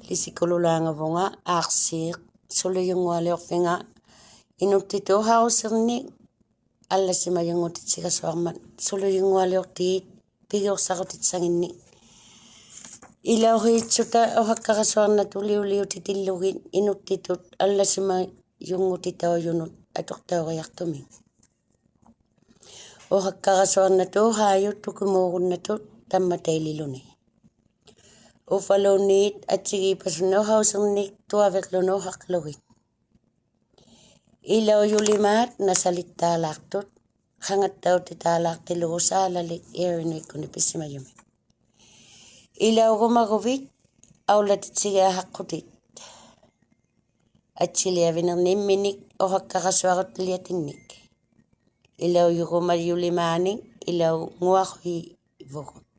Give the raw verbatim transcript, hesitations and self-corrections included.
Lisikululaangavunga Aaqsiiq sulujunngualiuqvinga inuktitut uhausirnik allasimajunngutitsigaluarmat sulujunngualiuqtigit pigiuqsarutitsanginnik. Ilauhiitsuta uhakkaqasuarnatut uliuliutitillugit inuktitut allasimajunngutitaujunut atuqtaurijaqtumik. Uhakkaqasuarnatut uhaajut tukimuugunnatut tammataililuni. Uvvaluunniit atsigiipasuni uhausirnik tuaviqluni uhaqlugit. Ilaujulimaat nasalittaalaaqtut, qangattautitaalaaqtilugu saalalik Aaron-ikkuni pisimajumik. Ilaugumaguvit aulatitsigiaqaqqutit. Atchiliavinirnik imminik uhakkaqasuarutiliatinnik. Ilaujugumajulimaanik ilaunguahujivugut.